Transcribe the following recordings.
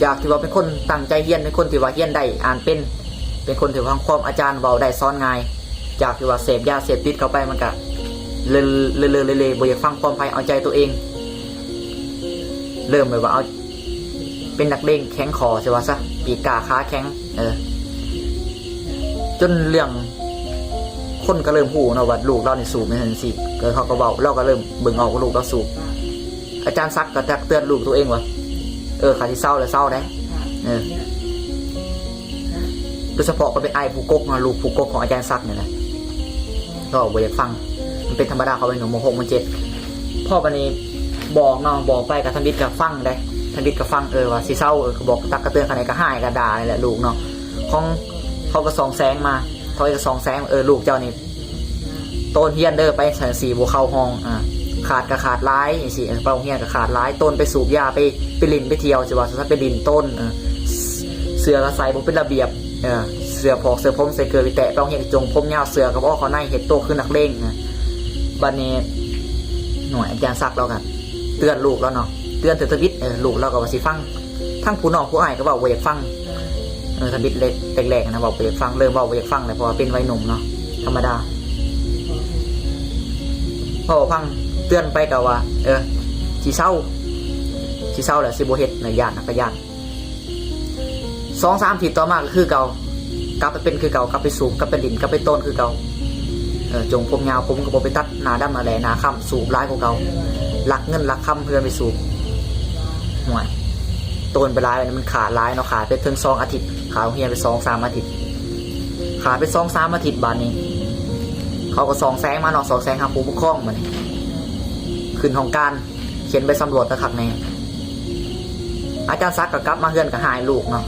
ຈາກທີ່ວ່າເປັນຄົນຕັ້ງໃຈຮຽນ, ເປັນຄົນທີ່ວ່າຮຽນໄດ້ອ່ານເປັນ, ເປັນຄົນທີ່ຟັງຄວາມອາຈານເວົ້າໄດ້ສອນງ່າຍ, ຈາກທີ່ວ່າເສບຢາເສບຕິດເຂົ້າໄປ ມັນກະເລີເລີເລີເລີ ບໍ່ຢາກຟັງຄວາມໃຜ, ເອົາໃຈໂຕເອງ, ເລີ່ມແບບວ່າເອົາ ເປັນນັກເລງແຂງຄໍ ຊິວ່າຊະ, ປີກກ້າຂາແຂງ, ເອີ ຈົນເລື່ອງຄົນກໍເລີ່ມຮູ້ເນາະວ່າລູກລາວນີ້ສູບແມ່ນຈັ່ງຊີ້, ເອີ ເຂົາກໍເວົ້າ, ລາວກໍເລີ່ມເບິ່ງອອກວ່າລູກລາວສູບ. ອາຈານສັກກໍຕັກເຕືອນລູກໂຕເອງວ່າ ເອີ ຄັນຊິເຊົາແລ້ວເຊົາໄດ໋, ເອີ ໂດຍສະເພາະກໍເປັນອ້າຍຜູ້ກົກເນາະ, ລູກຜູ້ກົກຂອງອາຈານສັກນີ້ແຫຼະ, ກໍບໍ່ຢາກຟັງ. ມັນເປັນທຳມະດາຂອງໄວໜຸ່ມ ມໍຫົກ ມໍເຈັດ. ພໍບາດນີ້ບອກເນາະ, ບອກໄປກໍທຳອິດກໍຟັງໄດ໋, ທຳອິດກໍຟັງ, ເອີ ວ່າຊິເຊົາ, ເອີ ກໍບອກຕັກກະເຕືອນຂະແນນ ກໍຮ້າຍກໍດ່ານີ້ແຫຼະລູກເນາະ. ຂອງເຂົາກໍສ່ອງແສງມາ, ເຂົາກໍສ່ອງແສງ, ເອີ ລູກເຈົ້ານີ້ ໂຕນຮຽນເດີ, ໄປຊັ້ນຊິບໍ່ເຂົ້າຫ້ອງ, ອາ ຂາດກໍຂາດຫຼາຍຈັ່ງຊີ້, ເອີ ໄປໂຮງຮຽນກໍຂາດຫຼາຍ, ໂຕນໄປສູບຢາ, ໄປ ໄປຫຼິ້ນໄປທ່ຽວ, ຊິວ່າຊັ້ນ ໄປຫຼິ້ນໂຕນ, ເອີ ເສື້ອກໍໃສ່ບໍ່ເປັນລະບຽບ, ເອີ ເສື້ອຜອກເສື້ອຜົມໃສ່ເກີບໄປແຕະ, ໄປໂຮງຮຽນກໍຈົ່ງຜົມຍາວ, ເສື້ອກໍບໍ່ເຂົ້າໃນ, ເຮັດໂຕຄືນັກເລງ. ອາ ບັດນີ້ ໂອ້ຍ ອາຈານສັກລາວກໍເຕືອນລູກລາວເນາະ, ເຕືອນເທື່ອທຳອິດ, ເອີ ລູກລາວກໍວ່າຊິຟັງ. ທັງຜູ້ນ້ອງຜູ້ອ້າຍກໍເວົ້າບໍ່ຢາກຟັງ, ເອີ ທຳອິດແລກໆນະ ເວົ້າບໍ່ຢາກຟັງ, ເລີ່ມເວົ້າບໍ່ຢາກຟັງແລ້ວ ເພາະວ່າເປັນໄວໜຸ່ມເນາະ, ທຳມະດາ. ເວົ້າບໍ່ຟັງ, ເຕືອນໄປກໍວ່າ ເອີ ຊິເຊົາ, ຊິເຊົາແລ້ວ ຊິບໍ່ເຮັດນະ, ຢ້ານນະ ກໍຢ້ານ. ສອງສາມອາທິດຕໍ່ມາກໍຄືເກົ່າ, ກັບໄປເປັນຄືເກົ່າ, ກັບໄປສູບ, ກັບໄປຫຼິ້ນ, ກັບໄປໂຕນຄືເກົ່າ. ເອີ ຈົ່ງຜົມຍາວ, ຜົມກໍບໍ່ໄປຕັດ, ໜ້າດຳໜ້າແຫຼ, ໜ້າຄ້ຳ, ສູບຫຼາຍກວ່າເກົ່າ, ລັກເງິນລັກຄຳເພື່ອໄປສູບ. ໂອ້ຍ ໂຕນໄປຫຼາຍ, ມັນຂາດຫຼາຍເນາະ, ຂາດໄປເຖິງສອງອາທິດ, ຂາດໂຮງຮຽນໄປສອງສາມອາທິດ, ຂາດໄປສອງສາມອາທິດ. ບາດນີ້ເຂົາກໍສ່ອງແສງມາເນາະ, ສ່ອງແສງຫາຜູ້ປົກຄອງ. ບາດນີ້ຂຶ້ນຫ້ອງການ, ຂຽນໃບສຳຫຼວດຄັກໆແດ່. ອາຈານສັກກໍກັບມາເຮືອນກໍຮ້າຍລູກເນາະ,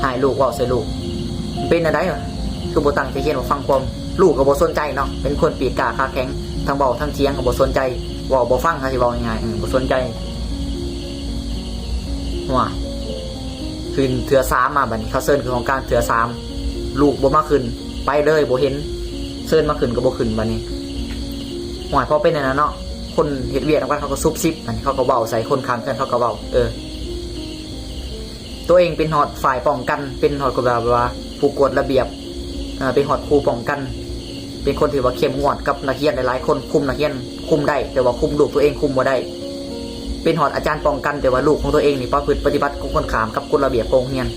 ຮ້າຍລູກ, ເວົ້າໃສ່ລູກ, ເປັນແນວໃດ ຄືບໍ່ຕັ້ງໃຈຮຽນ, ບໍ່ຟັງຄວາມ. ລູກກໍບໍ່ສົນໃຈເນາະ, ເປັນຄົນປີກກ້າຂາແຂງ, ທັງເວົ້າທັງຖຽງກໍບໍ່ສົນໃຈ, ເວົ້າບໍ່ຟັງ, ຖ້າຊິເວົ້າງ່າຍໆ, ເອີ ບໍ່ສົນໃຈ. ໂອ້ຍ ຂຶ້ນເທື່ອສາມມາ, ບາດນີ້ເຂົາເຊີນຂຶ້ນຫ້ອງການເທື່ອສາມ, ລູກບໍ່ມາຂຶ້ນ, ໄປເລີຍ ບໍ່ເຫັນ, ເຊີນມາຂຶ້ນກໍບໍ່ຂຶ້ນ. ບາດນີ້ ໂອ້ຍ ພໍເປັນແນວນັ້ນເນາະ, ຄົນເຮັດວຽກນຳກັນເຂົາກໍຊຸບຊິບ, ອັນນີ້ເຂົາກໍເວົ້າໃສ່, ຄົນຂ້າງເຮືອນເຂົາກໍເວົ້າ, ເອີ ໂຕເອງເປັນຮອດຝ່າຍປ້ອງກັນ, ເປັນຮອດ ກໍແບບວ່າຜູ້ກວດລະບຽບ, ເອີ ເປັນຮອດຄູປ້ອງກັນ, ເປັນຄົນທີ່ວ່າເຂັ້ມງວດກັບນັກຮຽນຫຼາຍໆຄົນ, ຄຸມນັກຮຽນຄຸມໄດ້, ແຕ່ວ່າຄຸມລູກໂຕເອງຄຸມບໍ່ໄດ້. ເປັນຮອດອາຈານປ້ອງກັນ, ແຕ່ວ່າລູກຂອງໂຕເອງນີ້ປະພຶດປະຕິບັດກົງກັນຂ້າມກັບກົດລະບຽບຂອງໂຮງຮຽນ.